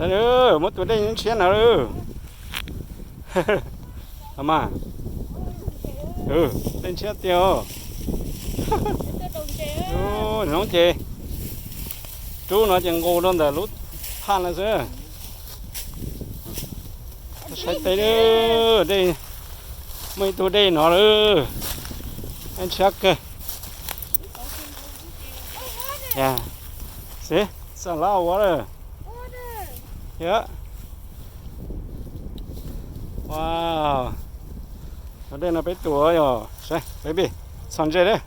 Muab tus dej ntshiab no. Mas, dej ntshiab tiag. Hnub ces rub no ces nqus rau ntawm lub phaj no xwb. Saib teb, dej, muaj ib tug dej no lawm. Dej ntshiab kawg. Yeah. See? It's a lot of water. Yeah. Wow. Cov dej no peb tuam yog, saib, baby. Txhom ntses thiab.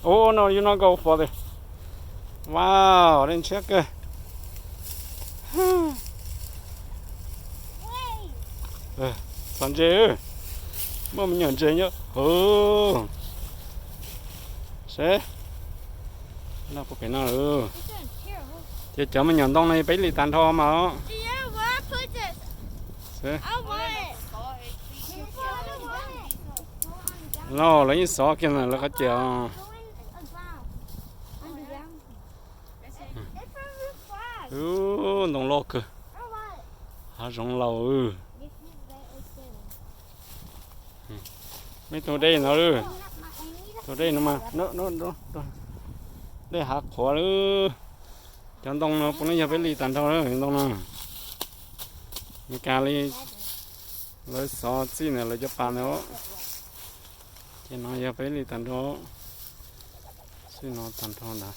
Oh, no, you not go for this. Wow, dej ntshiab kawg. Txhom ntses, muaj me nyuam ntses nyob. Saib, no puag pem no. Ces cov me nyuam ntoo no peb li tag nrho mas. No, lawv yeej xov kiag ntawm lawv qhov ciav. Ntoo loj kawg. Hav zoov laus. Mej tus dej no, tus dej no mas, dej hav qhuav lawm. Cov ntoo no puav leej yog peb li tag nrho lawm ntoo no. Meskas li lawv xov txij ntawm lawv cov pas ntawd. Ces no yog peb li tag nrho. Txij no tag nrho ntawd.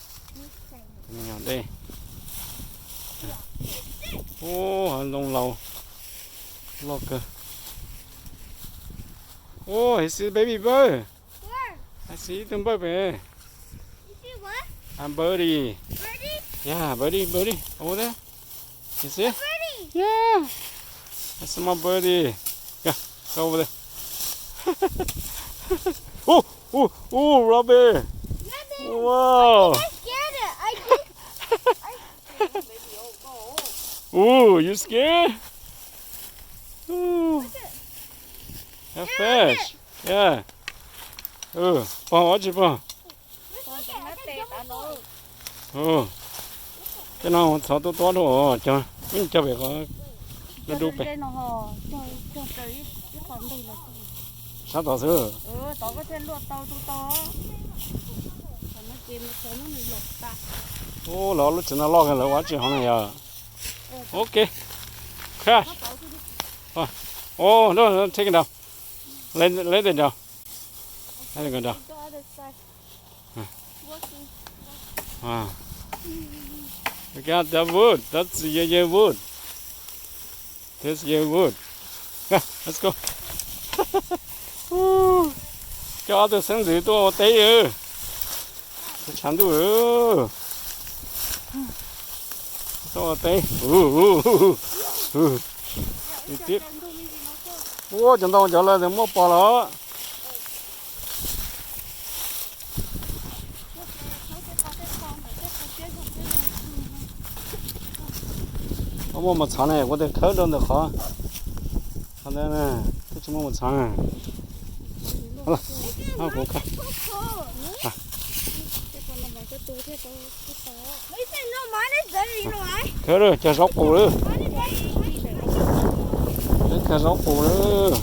Me nyuam dej. Ub, hav ntoo laus loj kawg. Ub, I see baby bird. I see ib tug npawj pem. A birdie. Yeah, birdie, birdie. Over there. You see? Yeah. A small birdie. Yeah, go over there. Ooh, ooh, ooh, rabbit. Wow. Ooh, you scared? Ooh. A fish. Yeah. Pog, ua tsi pog? Tej no txhov tuab tuab rau cog, ib cog pem qhov dub dub pem. Sab tod xwb. Ub, lawv lub tsev no loj kawg, lawv ua tsi hov no yog. Ok. Crash. Oh, no, no, take it down. Let, let it down. Let it go down. Wow. We got the wood. That's the yellow wood. This yellow wood. Yeah, let's go. Coj ob tug xeeb ntxwv tuaj ua teb. Tshav ntuj. Tuaj ua teb. Ua cov ntoo cov lawv muab pov los. Muaj mus txhov ne, kuv tes khawb rau ntawm qhov. Qhov ntawd twb tsis muaj mus txhov na. Kuv khawb. Khawb lawm, cog zaub qus lawm. Cog zaub qus lawm.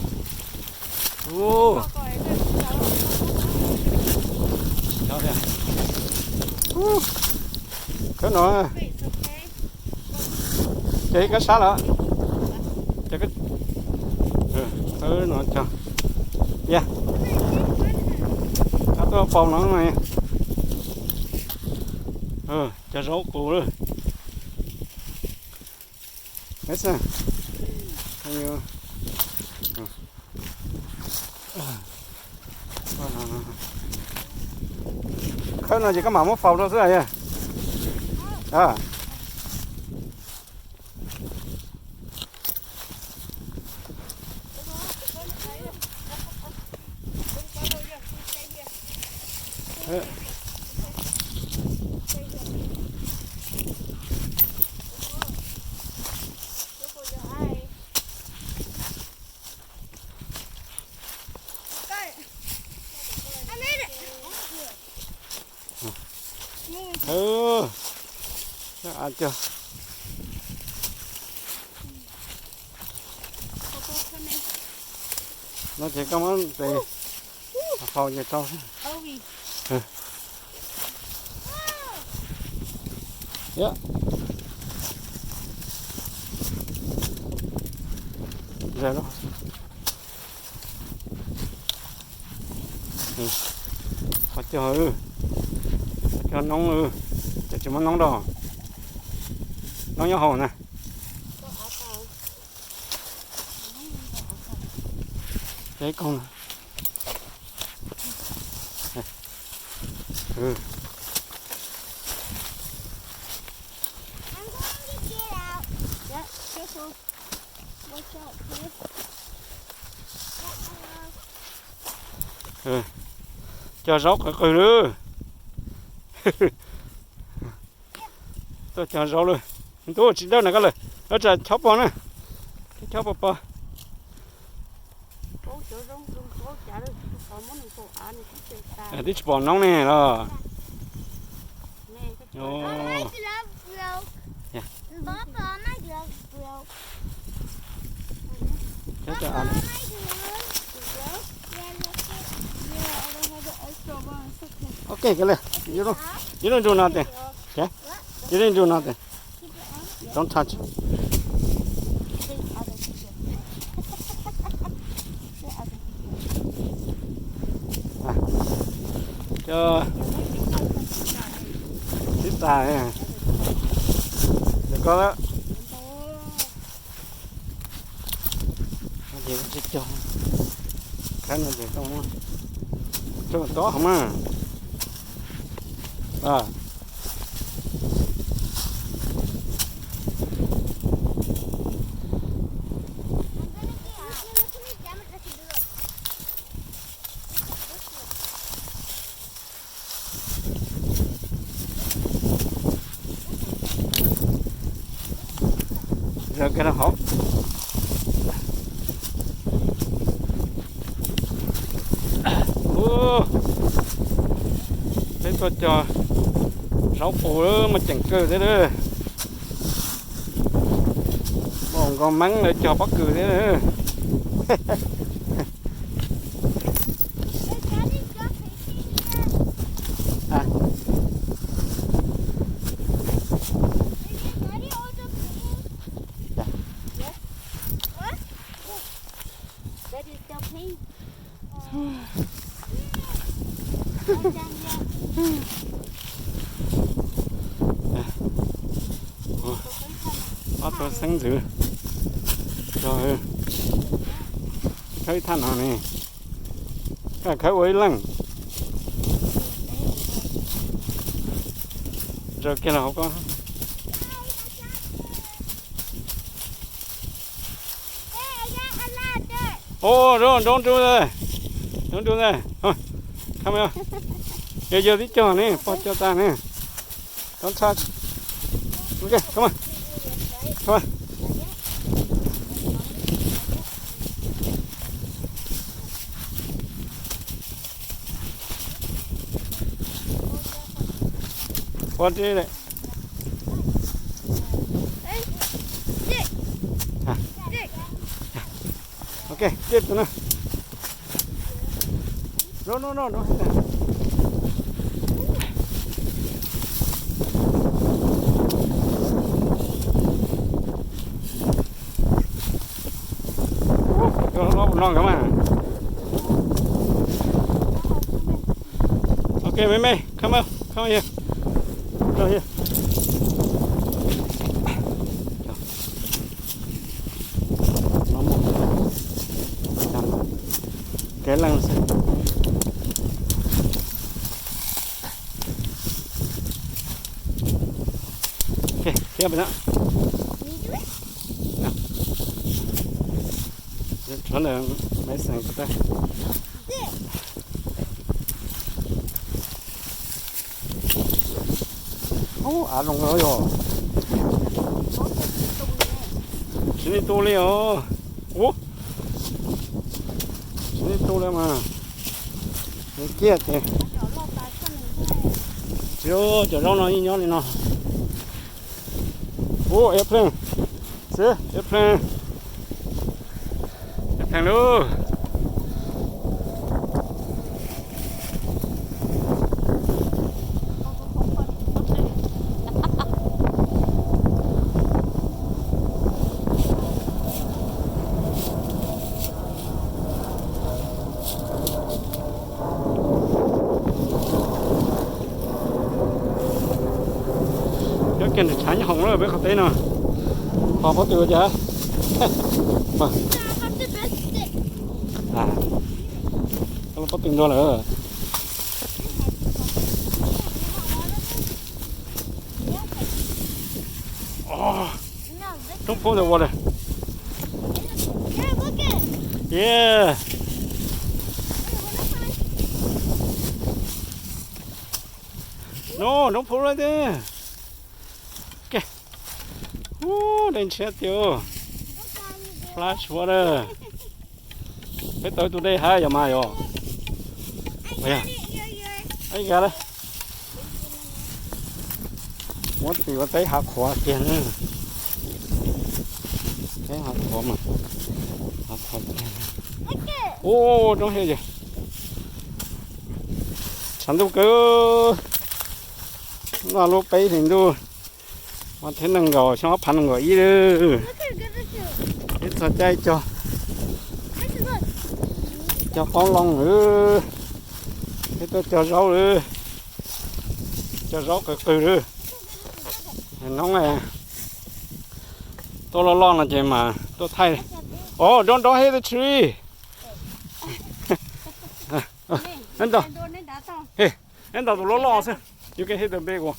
Khawb no. Ces kab sab lawm. Ces kab, no cog. Yog, kab tuaj pau no. Cog zaub qus lawm. Khawb no ces koj mam muab faus rau xwb yog. Cog, No ces koj muab tes hau ces rau. Yep. Qhov cog, qhov cog noob, ces tsis muaj noob rau. Noob nyob hauv na. Cog ib koog na. Cog zaub qw qw lawm. Tuaj cog zaub lawm. Ntuj, tsis dawb na koj lawm. Lawv tsam chob pog na. Chob pog pog. Twb tsis pom noob ne los. Ok, kawg li. You don't do nothing. Okay? You didn't do nothing. Don't touch. Cog tib tas. Cog koj lawm. Ces tsis cog. Khab no ces tau, tau tob hov mas. Zaws kiag rau hauv. Ub, peb tuaj cog zaub qus muaj ceem kawg thiab lawm. Muaj nkaus meeb lawv cog pob kws thiab lawm. Ob tug xeeb ntxwv, khawb ib thaj no ne, khawb ua ib leej. Zaws kiag los hauv ko. Ub, don't do that. Don't do that. Come here. Yog yog tib cog ne, pog cog tas ne. Don't touch. Ok, come on. Come on. What did it? Ok, tiếp tục nữa. No, no, no, no. Ub, no, no, no, no, no. Ok, mej mej, come on, come on here. Come on here. Kev leej xwb. Ok, thiab pem no. Tshuav ntawm maiv xeem ko taw. Ub, av zoo yog. Tsis li tu li os. Ub, tsis li tu li mas. Nws ciaj ces. Tsis, cov zaub no yeej nyob li no. Ub, airplane. Xwb, airplane. Airplane lauj. Nws tshav nyob hoom lawm peb qhov teb no. Ho pob tw ua cas? Pob tw ntua lawm. Don't pull the water. Yeah. No, don't pull right there. Okay. Uh, dej ntshiab tiag. Flash water. Peb tau tus dej hab yom mas yom. Ua, muab tim ua teb hav qhuav kiag na. Teb hav qhuav mas, hav qhuav kiag. Ua, roob hiab yog tshav ntuj kawg. Noj lub peb hlis ntuj, ob txhiab nees nkaum xyoo ob phav nees nkaum ib lawm. Ib txog caij cog, cog qaub loo lawm, ib tuaj cog zaub lawm, cog zaub qw qw lawm. Noob tuaj loj loj no ces mas tuaj thaij. Oh, don't, don't hit the tree. Ntau, ntau tus loj loj xwb. You can hit the big one.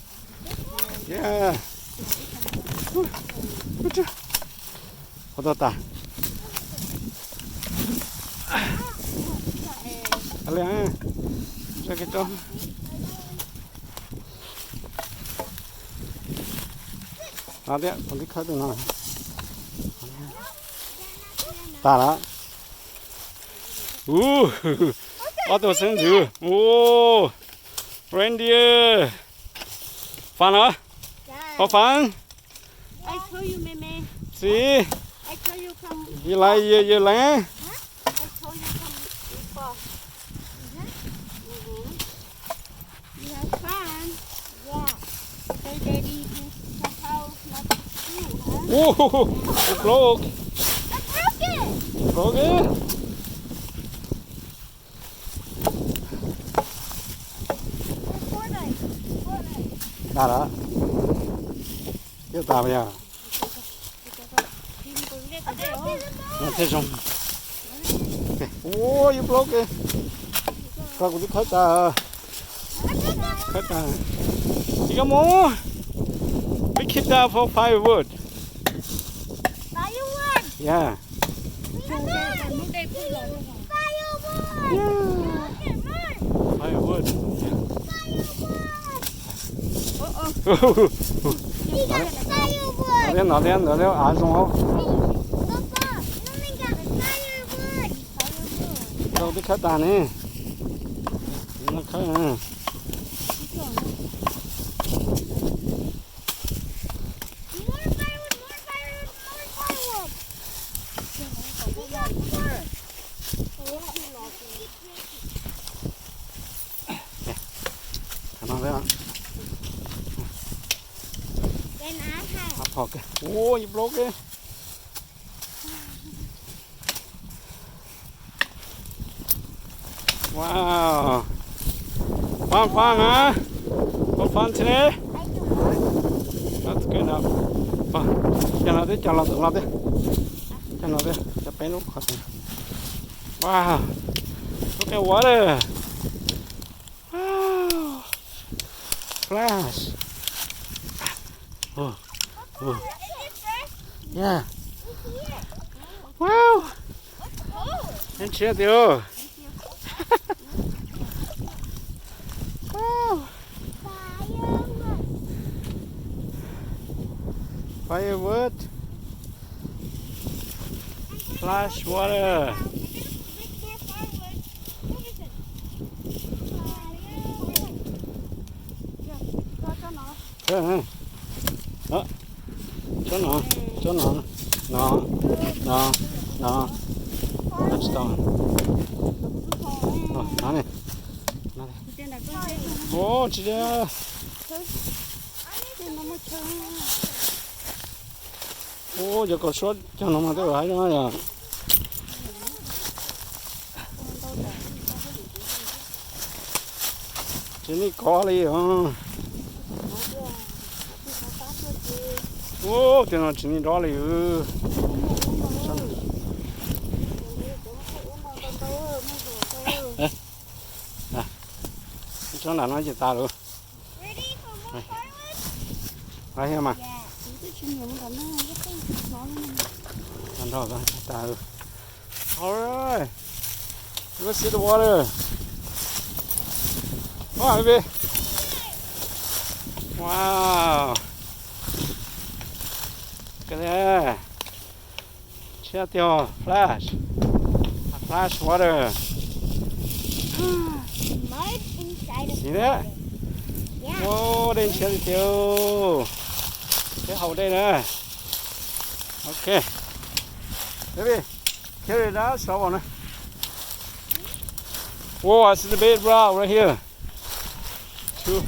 Yeah. Qhov tau tas. Tso kiag rau. No thiab, tus tib khawb tus no. Tas lawm. Ub, ob tug xeeb ntxwv. Ub, reindeer. Fun, huh? For fun? I told you, Meme. See? I told you come. You like, you, you like? I told you come before. You have fun. Yeah. Tell Daddy to help not to do, huh? Ub, it broke. I broke it. Broke it? Fortnite. Fortnite. Tas lawm. Twb tas yog. Thiaj zoo. Ua, you broke it. Koj kuv twb khawb tas. Khawb tas. You got more? We keep that for firewood. Firewood? Yeah. Firewood. Yeah. Firewood. Firewood. Ntawd thiab, ntawd thiab, ntawd thiab, av zoo. Papa, no me got firewood. Rau twb khawb tas ne. No khawb na. More firewood, more firewood, more firewood. We got more. Thov no thiab. Then I have. Ua, you broke it. Wow. Fun, fun, huh? Fun, fun today? That's good enough. Cog no thiab, cog los ntawm no thiab. Cog no thiab, cog peb lub qhov tias. Wow. Look at water. Wow. Splash. Oh, oh. Yeah. Wow. Ntshiab tiag. Wow. Firewood. Flash water. Tsob no, tsob no, no, no, no. Tsis tau. No ne. Ua tsis. Ua yog kom suab cog no mas tej zaum haib no yog. Tsis nej kov li os. Ub, tej no tsis nyob nrov li. Tsob nram no ces tas lawm. Right here, man. Nrog tas. All right. Let's see the water. Come on, baby. Wow. Look at that. Tshiab tiag, flash. Flash water. Mud inside of the water. See that? Yeah. Ua, dej ntshiab tiag tiag. Peb haus dej na. Ok. Baby, carry that shovel na. Whoa, I see the big rock right here. Two.